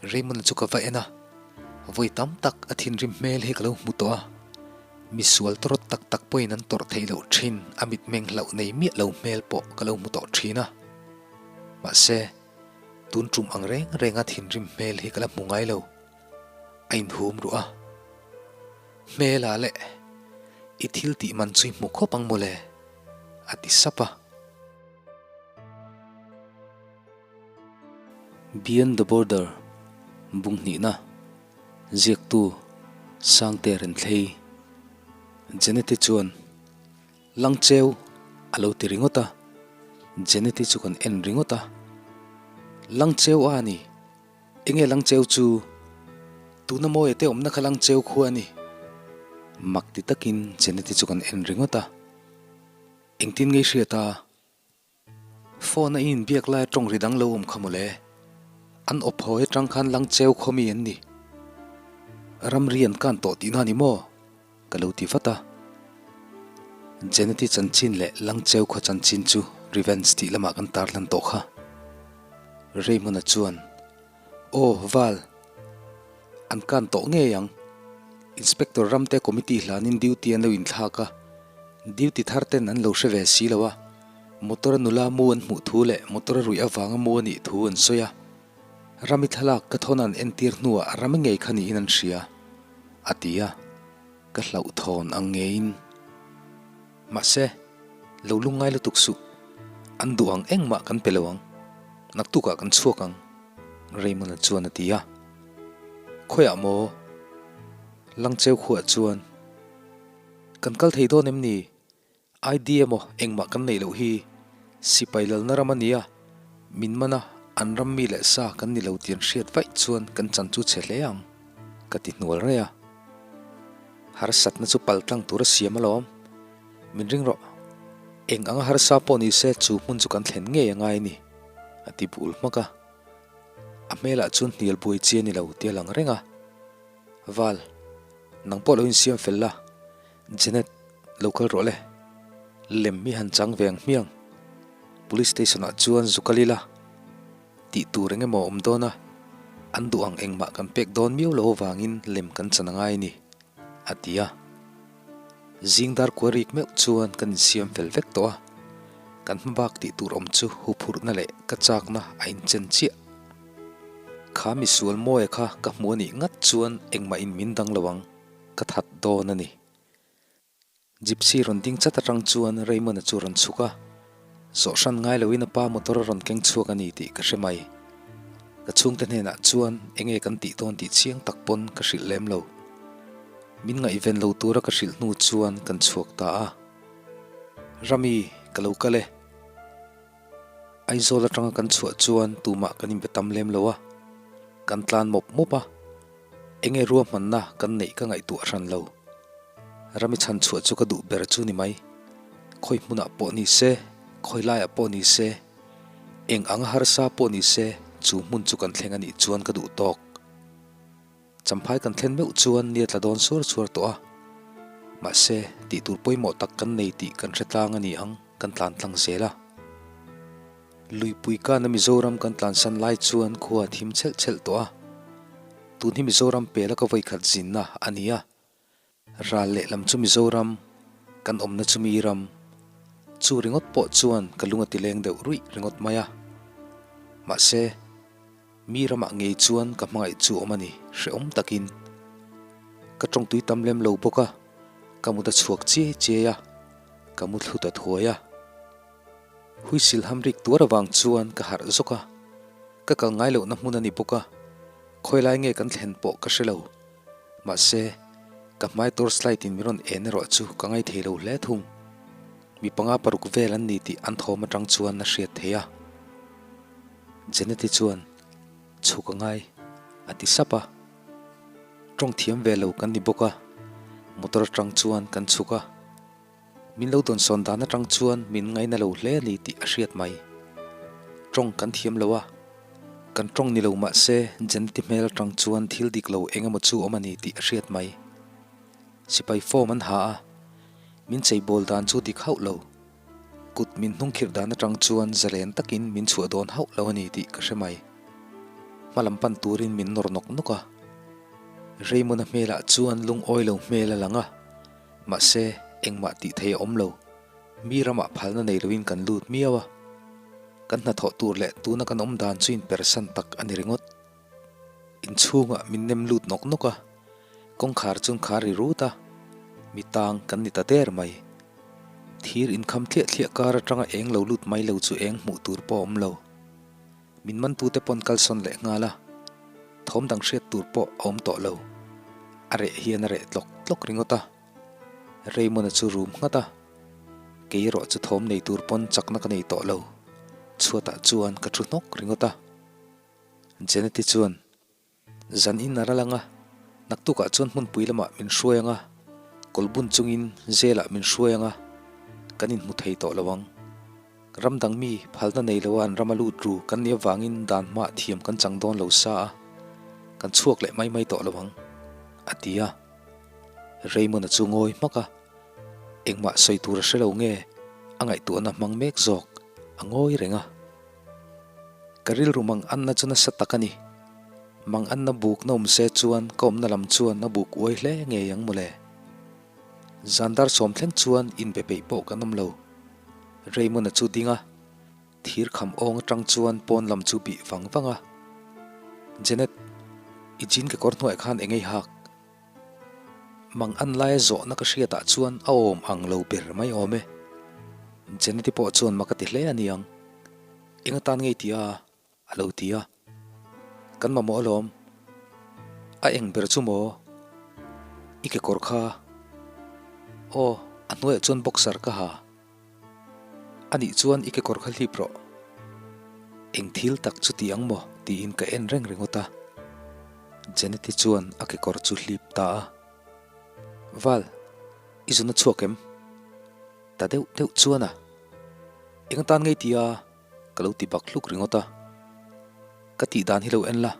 Raymond-a chu ka va en a, vawi tam tak a thinrim hmel hi ka lo hmu tawh a, misual tawrawt tak tak pawhin an tawrh theih loh thin a mitmeng hlauh nei miah lo hmel pawh ka lo hmu tawh thin a. Mahse, tun tum ang reng renga thinrim hmel hi ka la hmu ngai lo. A inhum ruh a. Hmela leh i thil tih man chu i hmu khawp ang mawle, a ti sap a. Beyond the Border bung hnihna ziaktu Sangte Renthlei Jeneti chuan Langcheu a lo ti ringawt a, Jeneti chu kan en ringawt a, Langcheu a ni, enge Langcheu chu? Tuna Mawia te awmna kha Langcheu khua a ni. Mak ti takin Jeneti chu kan en ringawt a, engtin nge i hriat a? Phone a i inbiak lai tawng ri dang lo awm kha mawle. An awp hawi atang khan lang cheu khaw mi an ni. Ramri an kan tawh tihna ni maw? Ka lo ti vat a. Jeneti chanchin leh lang cheu khaw chanchin chu revenge tih lamah kan tarlan tawh kha. Raymond-a chuan, Aw, Val. An kan tawh ngei ang. Inspector Ramte committee hlanin duty an lo inthlak a, duty thar ten an lo hre ve si lo a, motor a nula mu an hmuh thu leh motor a ruih avanga mu a nih thu an sawi a. Rami thlalak ka thawn an entir hnuah Rami ngei kha niin an hria, a ti a, ka hlauhthawn ang ngeiin. Mahse, lo lungngai lutuk suh, an duh ang engmah kan pe lo ang, naktukah kan chhuak ang. Raymond-a chuan a ti a. Khawiah maw? Langcheu khuah chuan, Kan kal thei dawn em ni? ID emaw engmah kan neih loh hi sipai lalna ram a nia, min man a, an ram mi leh sa kan ni lo tih an hriat vaih chuan kan chan chu chhe hle ang, ka ti hnual raih a. Harsatna chu pal tlang tur a siam alawm. Min ring rawh. Eng anga harsa pawh ni se chu hmun chu kan thlen ngei a ngai a ni. A ti bul hmak a, a hmelah chuan hnial buai chi a ni lo tih a lang reng a. Val, nang pawh lo insiam fel la, Janet, lo kal rawh le. Lem hi han chang ve ang hmiang. Police station ah chuan zu kal ila, tih tur eng emaw a awm dawn a, an duh ang engmah kan pek dawn miau lo avangin lem kan chan a ngai a ni, a ti a. Zing dar kua rik meuh chuan kan insiam fel vek tawh a, kan hma bak tih tur awm chu huphurhna leh ka chakna a inchen chiah. Kha misual Mawia kha ka hmu a nih ngat chuan engmah in min dang lo ang, ka that dawn a ni. Gypsy rawn ding chat atang chuan Raymond-a chu rawn chhuk a, zawh hran ngai loin a pa motor a rawn keng chhuak a ni tih ka hre mai. Ka chhungte hnenah chuan enge kan tih dawn tih chiang tak pawn ka hrilh lem lo. Min ngaihven lo tura ka hrilh hnu chuan kan chhuak ta a. Rami, ka lo kal e. Aizawl atanga kan chhuah chuan tumah kan inbe tam lem lo a. Kan tlan mawp mawp a. Enge ruahmanna kan neih ka ngaihtuah hran lo. Rami chhan chhuah chu ka duh ber chu ni mai. Khawi hmunah pawh ni se, khawi laiah pawh ni se, eng anga harsa pawh ni se chu hmun chu kan thleng a nih chuan ka duh tawk. Champhai kan thlen meuh chuan ni a tla dawn suar suar tawh a, mahse tih tur pawimawh tak kan nei tih kan hre tlang a ni ang, kan tlan tlang zel a. Luipui kana Mizoram kan tlansan lai chuan khua a thim chhelh chhelh tawh a, tun hi Mizoram pela ka vawikhat zinna a ni a, ral lehlam chu Mizoram, kan awmna chu mi ram, chu ringawt pawh chuan ka lung a ti leng deuh ruih ringawt mai a, mahse. Mi ramah ngei chuan ka hmangaih chu awm a ni, hrehawm takin. Ka tawngtui tam lem lo bawk a, ka mut a chhuak chiai chiai a, ka mu thlu ta thuai a. Huisil ham rik tuar avang chuan ka harh zawk a, ka kal ngai lohna hmun a ni bawk a, khawilai nge kan thlen pawh ka hre lo. Mahse, ka hmai torchlight in min rawn en erawh chu ka ngaithei lo hle thung. Mi panga paruk vel an ni tih an thawm atang chuan a hriat theih a. Jeneti chuan, Chhuk a ngai, a ti sap a. Tawng thiam ve lo kan ni bawk a, motor atang chuan kan chhuk a. Min lo dawnsawn dan atang chuan min ngaina lo hle a ni tih a hriat mai. Tawng kan thiam lo a, kan tawng ni lo mah se Jeneti hmel atang chuan thil dik lo eng emaw chu awm a ni tih a hriat mai. Sipai form an ha a, min cheibawl dan chu dik hauh lo. Kut min hnungkhirh dan atang chuan zalen takin min chhuah dawn hauh lo a ni tih ka hre mai. Hmalam pan turin min nawr nawk nawk a. Raymond-a hmelah chuan lungawi lo hmel a lang a, mahse engmah tih thei a awm lo. Mi ramah phalna nei loin kan lut miau a. Kan hnathawh tur leh tuna kan awm dan chu inpersan tak a ni ringawt. Inchhungah min nem lut nawk nawk a, kawngkhar chu an khar ri rut a, mi tang kan ni ta der mai. Thir inkham thliah thliah kar atanga eng lo lut mai lo chu eng hmuh tur pawh a awm lo. Min mantute pawn kalsawn leh nghal a, thawm dang hriat tur pawh a awm tawh lo. A reh hian a reh tlawk tlawk ringawt a, Raymond-a chu rum nghat a, kei erawh chu thawm nei tur pawn chakna ka nei tawh lo. Chhuatah chuan ka thu hnawk ringawt a. Jeneti chuan, Zan in a ral ang a, naktukah chuan hmunpui lamah min hruai ang a, kawlbun chungin zelah min hruai ang a, kan inhmu thei tawh lo ang. Ram dang mi phalna nei loa an ram a lut ru kan nih avangin dan hmah thiam kan chang dawn lo sa a, kan chhuak leh mai mai tawh lo ang, a ti a. Raymond-a chu ngawi hmak a, engmah sawi tur a hre lo nge a ngaihtuahna hmang mek zawk a ngawi reng a. Ka rilru mang anna chu nasa tak a ni. Mang anna bukna awm se chuan ka awmna lam chuan a buk uai hle ngei ang mawle. Zandar sawm thleng chuan inbe peih pawh kan awm lo. Raymond-a chu ding a, thir kham awng atang chuan pawn lam chu bih vang vang a. Janet, i jean kekawr hnuaiah khan eng ei hak? Mang an laia zawhna ka hriatah chuan a awm ang lo ber mai awm e. Jeneti pawh chuan mak a ti hle a niang. Eng atan ngei tia a lo ti a. Kan mamawh alawm. A eng ber chu maw? I kekawr kha. Aw, a hnuaiah chuan boxer ka ha. A nih chuan i kekawr kha hlip rawh. Eng thil tak chu ti ang maw? tiin ka en reng ringawt a. Jeneti chuan a kekawr chu hlip ta a. Val, i zun a chhuak em? Ta deuh deuh chuan a. Eng atan ngei tia ka lo ti bak hluk ringawt a. Ka tih dan hi lo en la,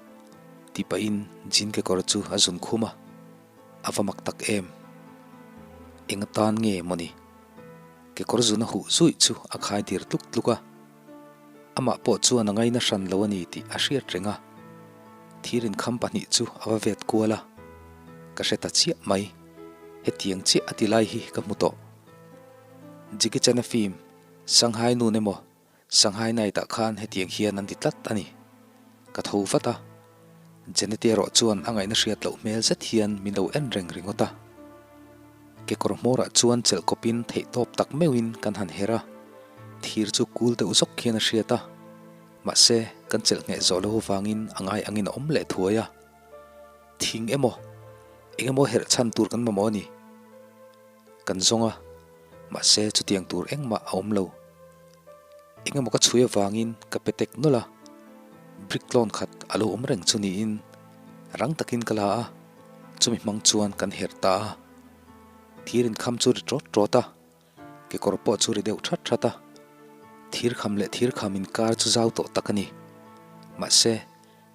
ti pahin jean kekawr chu a zun khum a. A va mak tak em? Eng atan nge mawni? Kekawr zuna huh zuih chu a khai dir tluk tluk a, amah pawh chuan a ngaina hran lo a ni tih a hriat reng a. Thir inkham pahnih chu a va vet kual a, ka hre ta chiah mai, hetiang chiah a ti lai hi ka hmu tawh. Jackie Chan-a film Shanghai Noon emaw Shanghai Night ah khan hetiang hian an ti tlat a ni. Ka tho vat a, Jeneti erawh chuan a ngaihna hriat loh hmel zet hian min lo en reng ringawt a. Kekawr hmawrah chuan chelh kawpin theihtawp tak meuhin kan han her a, thir chu kul deuh zawk hian a hriat a, mahse kan chelh ngheh zawh loh avangin a ngai angin a awm leh thuai a. Thing emaw, eng emaw herh chhan tur kan mamawh a ni. Kan zawng a, mahse chutiang tur engmah a awm lo. Eng emaw ka chhui avangin ka pe tek nawlh a, brick tlawn khat a lo awm reng chu niin rang takin ka la a, chumi hmang chuan kan herh ta a. Thir inkham chu ri tawt tawt a, kekawr pawh chu ri deuh that that a. Thir kham leh thir kham inkar chu zau tawh tak a ni. Mahse,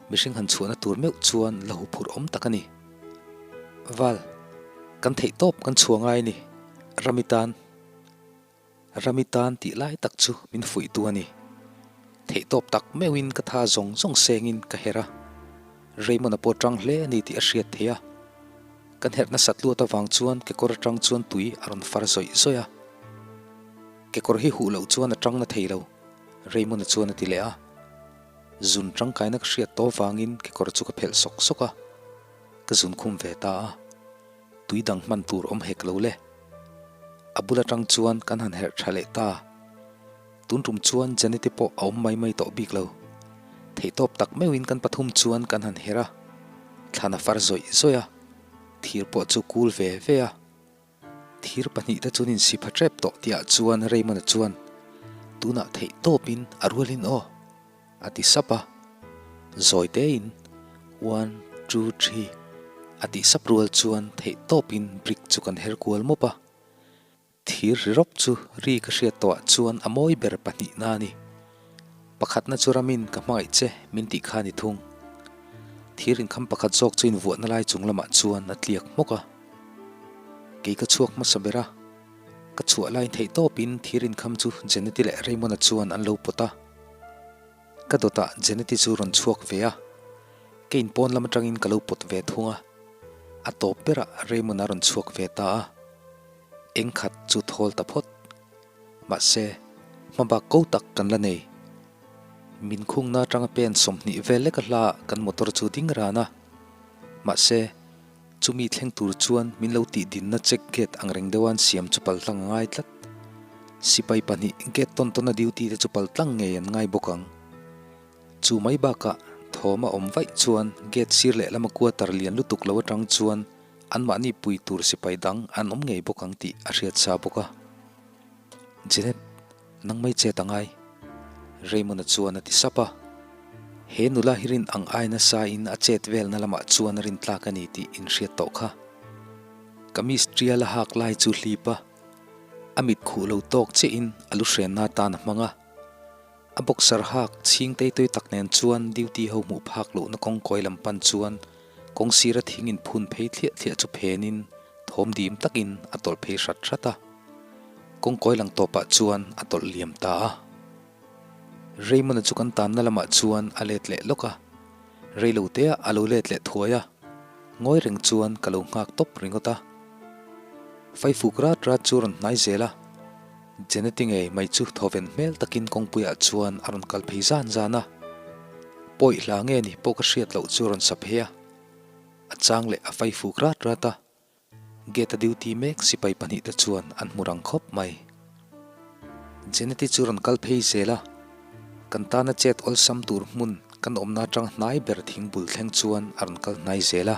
Mihring han chhuahna tur meuh chuan la huphurh awm tak a ni. Val, kan theih tawp kan chhuah ngai a ni. Rami tan, Rami tan tih lai tak chu min fuihtu a ni. Theih tawp tak meuhin ka tha zawng zawng sengin ka herh a. Raymond-a pawh tang hle a ni tih a hriat theih a. Kan herh nasat luat avang chuan kekawr atang chuan tui a rawn far zawih zawih a. Kekawr hi huh loh chuan a tang na thei lo, Raymond-a chuan a ti leh a. Zun tangkaina ka hriat tawh vangin kekawr chu ka phelh sawk sawk a, ka zun khum ve ta a, tui dang hman tur awm hek lo le. A bul atang chuan kan han herh tha leh ta. Tun tum chuan Janeti pawh a awm mai mai tawh bik lo. Theihtawp tak meuhin kan pathum chuan kan han herh a, thlan a far zawih zawih a, thir pawh chu kul ve ve a. Thir pahnihte chuan in sipha tep tawh tihah chuan Raymond-a chuan, Tunah theih tawpin a rualin aw, a ti sap a. Zawi tein, One, two, three, a tih sap rual chuan theih tawpin brick chu kan her kual mawp a. Thir ri rawp chu ri ka hriat tawhah chuan a mawi ber pahnihna a ni. Pakhatna chu ramin ka hmangaih che min tih kha a ni thung. Thir inkham pakhat zawk chu invuahna lai chung lamah chuan a tliak hmawk a. Kei ka chhuak hmasa ber a, ka chhuah laiin theih tawpin thir inkham chu Jeneti leh Raymond-a chuan an lo pawt a. Ka dawtah Jeneti chu rawn chhuak ve a. Keiin pawn lam atangin ka lo pawt ve thung a, a tawp berah Raymond a rawn chhuak ve ta a. Eng khat chu thawl ta phawt. Mahse, hmabak ko tak kan la nei. Min khungna atanga pen 20 vel lek a hla ah kan motor chu ding ran a. Mahse, chumi thleng tur chuan min lo tih dinna check gate ang reng deuh a an siam chu pal tlang a ngai tlat. Sipai pahnih gate tawn tawn a duty te chu pal tlang ngei an ngai bawk ang. Chu mai bakah thawm a awm vaih chuan gate sir leh lama quarter lian lutuk lo atang chuan anmahni pui tur sipai dang an awm ngei bawk ang tih a hriat sa bawk a. Jenet, nang mai chet a ngai. Raymond-a chuan a ti sap a. He nula hi rin ang ai nasa in a chet velna lamah chuan a rin tlak a ni tih in hriat tawh kha. Kamis tial a hak lai chu hlip a, a mit khuh lo tawk chiah in a lu hrenna atan a hmang a. A boxer hak chhing tei tui tak nen chuan duty ho hmuh phak lohna kawng kawi lam pan chuan kawng sira thing in phun phei thliah thliah chu phen in thawm dim takin a tawlh phei hrat hrat a. Kawng kawi lang tawpah chuan a tawlh liam ta a. Raymond-a chu kan tanna lamah chuan a let leh lawk a. Reilo te ah a lo let leh thuai a, ngawi reng chuan ka lo nghak tawp ringawt a. Faifuk rat rat chu a rawn hnai zel a. Jeneti ngei mai chu thawven hmel takin kawngpuiah chuan a rawn kal phei zan zan a, pawi hla nge ni pawh ka hriat loh chu a rawn sa phei a, a chang leh a fai fuk rat rat a, gate a duty mek sipai pahnihte chuan an hmu rang khawp mai. Jeneti chu rawn kal phei zel a, kan tana chet awlsam tur hmun kan awmna atang hnai ber thing bul thleng chuan a rawn kal hnai zel a.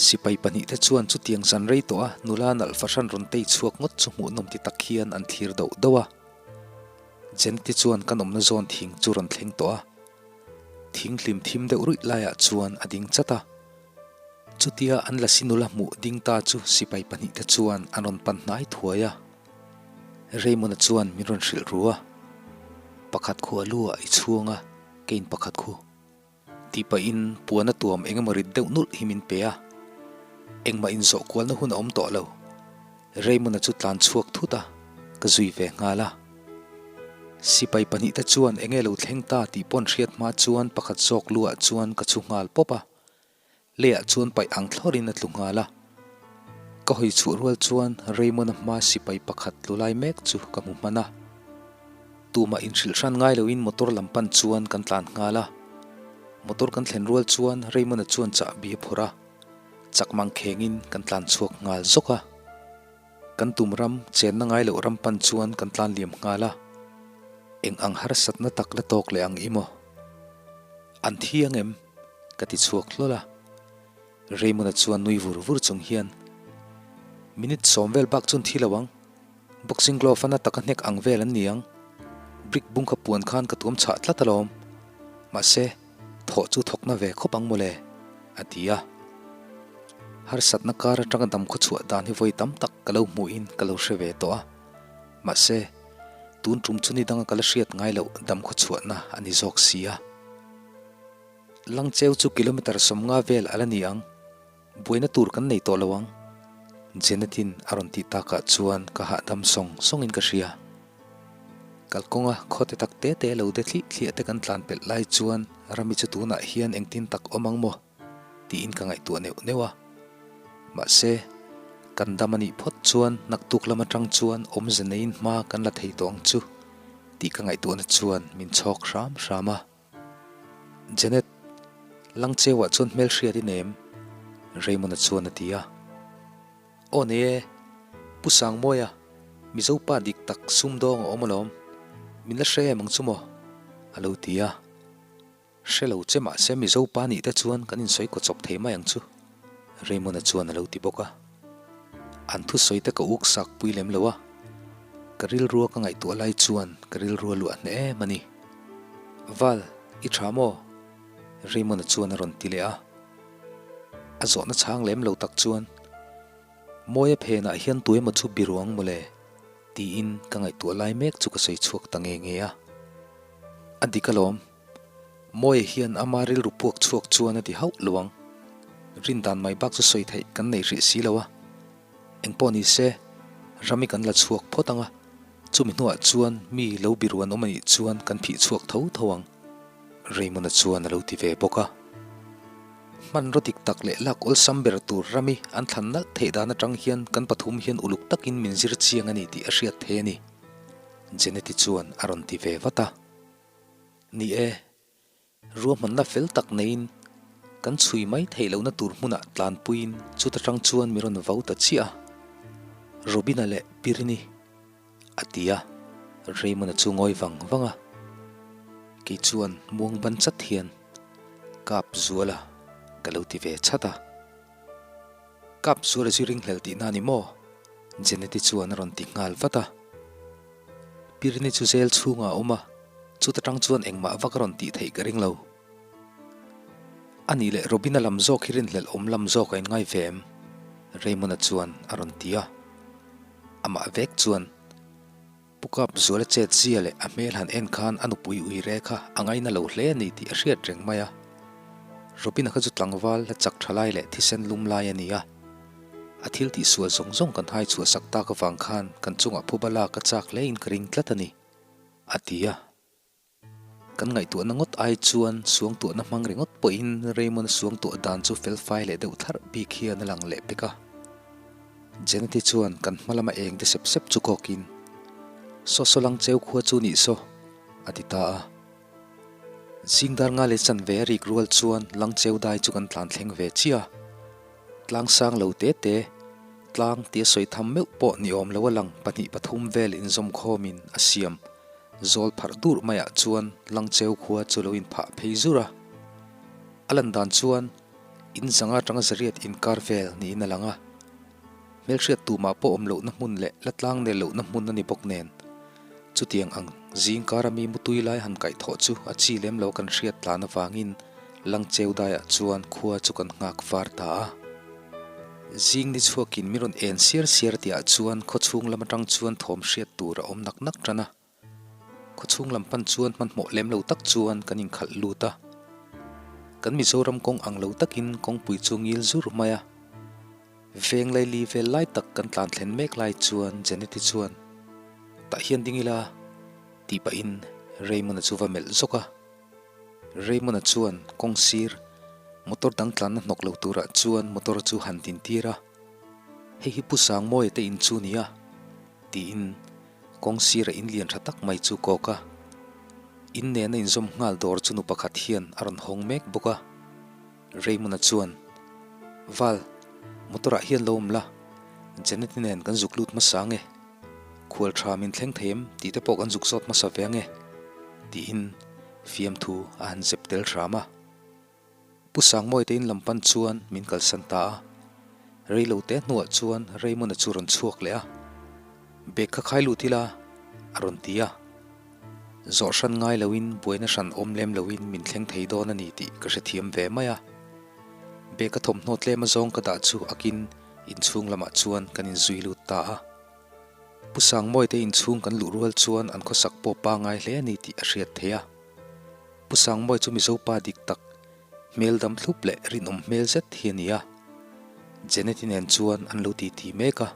Sipai pahnihte chuan chutiang zan rei tawh a nula nalh fahran rawn tei chhuak ngawt chu hmuhnawm ti tak hian an thlir doh doh a. Jeneti chuan kan awmna zawn thing chu rawn thleng tawh a. Thing hlim thim deuh ruih laiah chuan a ding chat a. Chutia an lasi nula hmuh ding ta chu sipai pahnihte chuan an rawn pan hnai thuai a. Raymond-a chuan min rawn hrilh ru a. Pakhat khu a lu ah i chhuang a, keiin pakhat khu. Tih pahin puan a tuam eng emaw rit deuh nulh hi min pe a, engmah inzawh kualna hun a awm tawh lo. Raymond-a chu tlan chhuak thut a, ka zui ve nghal a. Sipai pahnihte chuan enge lo thleng ta tih pawn hriat hma chuan pakhat zawk luah chuan ka chhu nghal pawp a. Leiah chuan paih ang thlawrin a tlu nghal a. Ka hawi chhuah rual chuan Raymond-a hma sipai pakhat tlu lai mek chu ka hmu hman a. Tumah inhrilh hran ngai loin motor lam pan chuan kan tlan nghal a. Motor kan thlen rual chuan Raymond-a chuan chahbi a phawrh a, chak mang khengin kan tlan chhuak nghal zawk a. Kan tum ram, chenna ngai loh ram pan chuan kan tlan liam nghal a. Eng ang harsatna tak la tawk leh ang i maw? An thi ang em? Ka ti chhuak hlawl a. Raymond-a chuan nui vur vur chung hian, Minute 10 vel bak chuan thi lo ang. Boxing glove a na taka hnek ang vel an ni ang. Brick bung kha puan khan ka tuam chhah tlat alawm. Mahse, thawh chu thawkna ve khawp ang mawle, a ti a. Harsatna kar atanga dam khaw chhuah dan hi vawi tam tak ka lo hmuhin ka lo hre ve tawh a. Mahse, tun tum chu ni danga ka la hriat ngai loh dam khaw chhuahna a ni zawk si a. Langcheu chu kilometre 50 vel a la ni ang, buaina tur kan nei tawh lo ang, Jenet-in a rawn tih takah chuan ka hahdam sawng sawngin ka hria. Kalkawnga khawte tak te te lo de thliah thliah te kan tlan pelh lai chuan Rami chu tunah hian engtin tak awm ang maw? tiin ka ngaihtuah neuh neuh a. Mahse, kan dam a nih phawt chuan naktuk lam atang chuan awmze neiin hma kan la thei tawh ang chu tih ka ngaihtuahna chuan min chhawk hram hram a. Janet, Langcheuah chuan hmelhriat i nem? Raymond-a chuan a ti a. Aw nei e, Pu Sangmawia, Mizo pa dik tak sumdawng a awm alawm, min la hre em ang chu maw? a lo ti a. Hre lo che mahse Mizo pa nih te chuan kan insawi kaw chawp thei mai ang chu, Raymond-a chuan a lo ti bawk a. An thusawi te ka uk sak pui lem lo a, ka rilrua ka ngaihtuah lai chuan ka rilrua luah hneh em a ni. Val, i tha maw? Raymond-a chuan a rawn ti leh a. A zawhna chhang lem lo tak chuan, Mawia phenah hian tu emaw chu biruang mawle? tiin ka ngaihtuah lai mek chu ka sawi chhuak ta nge nge a. A dik alawm. Mawia hian ama rilru puak chhuak chuan a ti hauh lo ang. Rindan mai bak chu sawi theih kan nei hrih si lo a. Engpawh ni se, Rami kan la chhuak phawt ang a, chumi hnuah chuan mi lo biru an awm a nih chuan kan phih chhuak tho tho ang, Raymond-a chuan a lo ti ve bawk a. hmanraw dik tak leh lak awlsam ber tur rami an thlan nalh theih dan atang hian kan pathum hian uluk takin min zir chiang a ni tih a hriat thei a ni, Jeneti chuan a rawn ti ve vat a. Ni e, ruahmanna fel tak neiin kan chhui mai theih lohna tur hmunah tlanpuiin chuta tang chuan mi rawn vau ta chiah a, Robina leh Pirini. A ti a, Raymond-a chu ngawi vang vang a. Kei chuan muang ban chat hian Kap Zuala ka lo ti ve chat a. Kap Zuala chu ringhlel tihna a ni maw? Jeneti chuan a rawn ti nghal vat a. Pirni chu zel chhungah a awm a, chuta tang chuan engmah vak a rawn tih theih ka ring lo. A nih leh Robina lam zawk hi rinhlelh awm lam zawk a inngai ve em? Raymond-a chuan a rawn ti a. Amah vek chuan Pu Kap Zuala chet zia leh a hmel han en khan a nupui ui re kha a ngaina lo hle a ni tih a hriat reng mai a. Robina kha chu tlangval la chak tha lai leh thisen lum lai a ni a. A thil tihsual zawng zawng kan hai chhuah sak tak avang khan kan chungah phuba lak a chak hle in ka ring tlat a ni, a ti a. Kan ngaihtuahna ngawt ai chuan suangtuahna hmang ringawt pawhin Raymond-a suangtuah dan chu felfai leh deuh tharh bik hian a lang leh pek a. Jeneti chuan kan hma lama eng te sep sep chu kawkin, Saw saw lang cheu khua chu nih saw, a ti ta a. Zing dar nga leh chanve a rik rual chuan lang cheu dai chu kan tlan thleng ve chiah a. Tlang sang lo te te, tlang tia sawi tham meuh pawh ni awm lo a lang 2 3 vel inzawm khawmin a siam. Zawl pharh dur maiah chuan Langcheu khua chu lo inphah phei zur a. A lan dan chuan in zanga atanga zariat inkar vel niin a lang a. Hmelhriat tumah pawh awm lohna hmun leh la tlang nel lohna hmun a ni bawk nen. Chutiang ang zing kara mi mutui lai han kaihthawh chu a chi lem lo kan hriat tlan avangin Langcheu daiah chuan khua chu kan nghak var ta a. Zing ni chhuakin min rawn en siar siar tihah chuan khawchhung lam atang chuan thawm hriat tur a awm nak nak tan a. Khawchhung lam pan chuan hmanhmawh lem lo tak chuan kan inkhalh lut a. Kan Mizoram kawng ang lo takin kawngpui chu ngil zur mai a. Veng laili vel lai tak kan tlan thlen mek lai chuan Jeneti chuan, Tah hian ding ila tih pahin Raymond-a chu va melh zawk a. Raymond-a chuan kawng sir motor dang tlanna hnawk lo turah chuan motor chu han tintir a, Hei hi Pu Sangmawia te in chu nia, tiin kawng sira in lian tha tak mai chu kawk a. In nena inzawm nghal dawr chu nu pakhat hian a rawn hawng mek bawk a. Raymond-a chuan, Val, motor-ah hian lo awm la, Janet-i nen kan zuk lut hmasa ang e. Khual tha min thleng thei em tih te pawh kan zuk zawt hmasa ve ang e, tiin fiamthu a han zep tel hram a. Pu Sangmawia te in lam pan chuan min kalsan ta a. Reilo te hnuah chuan Raymond-a chu rawn chhuak leh a. Bag kha khai lut ila, a rawn ti a. Zawh hran ngai loin buaina hran awm lem loin min thleng thei dawn a ni tih ka hrethiam ve mai a. Bag a thawmhnaw tlem azawng ka dah chu akin inchhung lamah chuan kan inzui lut ta a. Pu Sangmawia te inchhung kan luh rual chuan an khawsak pawh pangai hle a ni tih a hriat theih a. Pu Sangmawia chu Mizo pa dik tak, hmel dam thlup leh rinawm hmel zet hi a ni a. Jeneti nen chuan an lo titi mek a.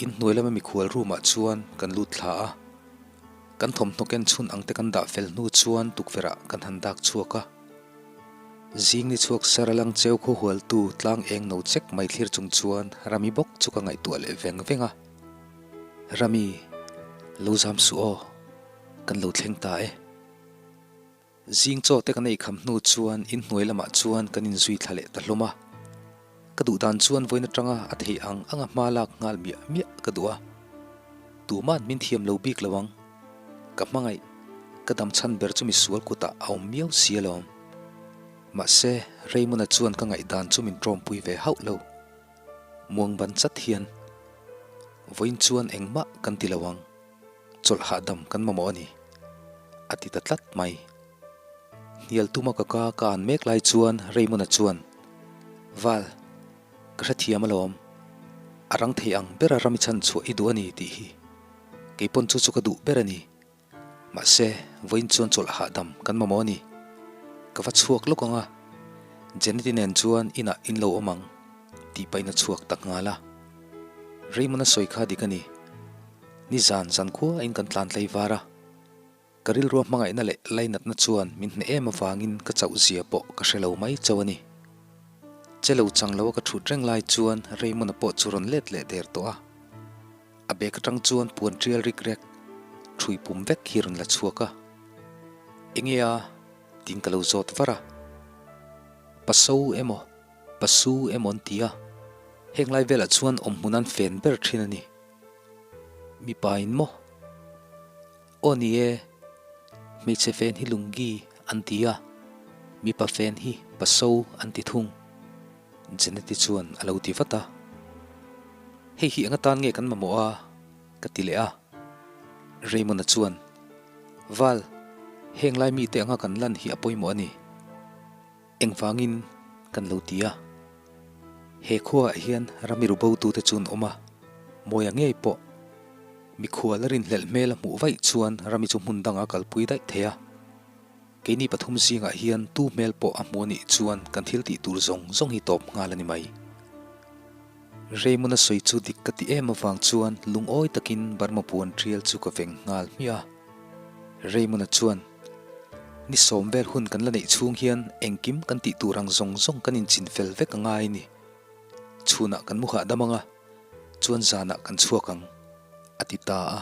Inhnuai lama mikhual room ah chuan kan lut thla a. Kan thawmhnaw ken chhun ang te kan dah fel hnu chuan tukverh ah kan han dak chhuak a. Zing ni chhuak sar a lang cheu khaw hualtu tlang eng no chek mai thlir chung chuan Rami bawk chu ka ngaihtuah leh veng veng a. Rami, lo zam suh aw, kan lo thleng ta e. Zing chaw te kan ei kham hnu chuan inhnuai lamah chuan kan inzui thla leh ta hlawm a. Ka duh dan chuan vawiin atanga a theih ang anga hma lak nghal miah miah ka duh a. Tuma'n min thiam lo bik lo ang. Ka hmangaih, ka dam chhan ber chu misual kutah a awm miau si alawm. Mahse, Raymond-a chuan ka ngaihdan chu min tawmpui ve hauh lo. Muang ban chat hian, Vawiin chuan engmah kan ti lo ang, chawlh hahdam kan mamawh a ni, a ti ta tlat mai. Hnial tuma ka ka ka an mek lai chuan Raymond-a chuan, Val, ka hrethiam alawm. A rang thei ang bera ram i chhan chhuah i duh a ni tih hi. Kei pawn chu chu ka duh ber a ni. Mahse, vawiin chuan chawlh hahdam kan mamawh a ni. Ka va chhuak lawk ang a, Jeneti nen chuan inah in lo awm ang tih pahin a chhuak ta nghal a. Raymond-a sawi kha dik a ni. Nizan zankhuain kan tlan tlei var a. Ka rilrua hmangaihna leh lainatna chuan min hneh em avangin ka chauh zia pawh ka hre lo mai chauh a ni. Che lo chang lo a ka thut reng lai chuan Raymond-a pawh chu rawn let leh der tawh a. A bag atang chuan puan tial rik rek thui pum vek hi rawn la chhuak a. Enge a? Tiin ka lo zawt var a. Paso emaw, pasu emaw an ti a. Heng lai velah chuan awmhmun an fen ber thin a ni. Mipa in maw? Aw ni e, hmeichhe fen hi lungi an ti a, mipa fen hi paso an ti thung. Jeneti chuan a lo ti vat a. Hei hi eng atan nge kan mamawh a? ka ti leh a. Raymond-a chuan, Val, heng lai mite anga kan lan hi a pawimawh a ni. Engvangin kan lo ti a? He khuaah hian rami ru botute chu an awm a, Mawia ngei pawh mikhual a rinhlelh hmel a hmuh vaih chuan rami chu hmun dangah a kalpui daih thei a. Keini pathum zingah hian tu hmel pawh a hmu a nih chuan kan thil tih tur zawng zawng hi tawp nghal a ni mai. Raymond-a sawi chu dik ka ti em avang chuan lungawi takin Burma puan tial chu ka veng nghal hmiah a. Raymond-a chuan, Ni sawm vel hun kan la neih chhung hian engkim kan tih tur ang zawng zawng kan inchin fel vek a ngai ni. Chhunah kan mu hahdam ang a, chuan zanah kan chhuak ang, a ti ta a.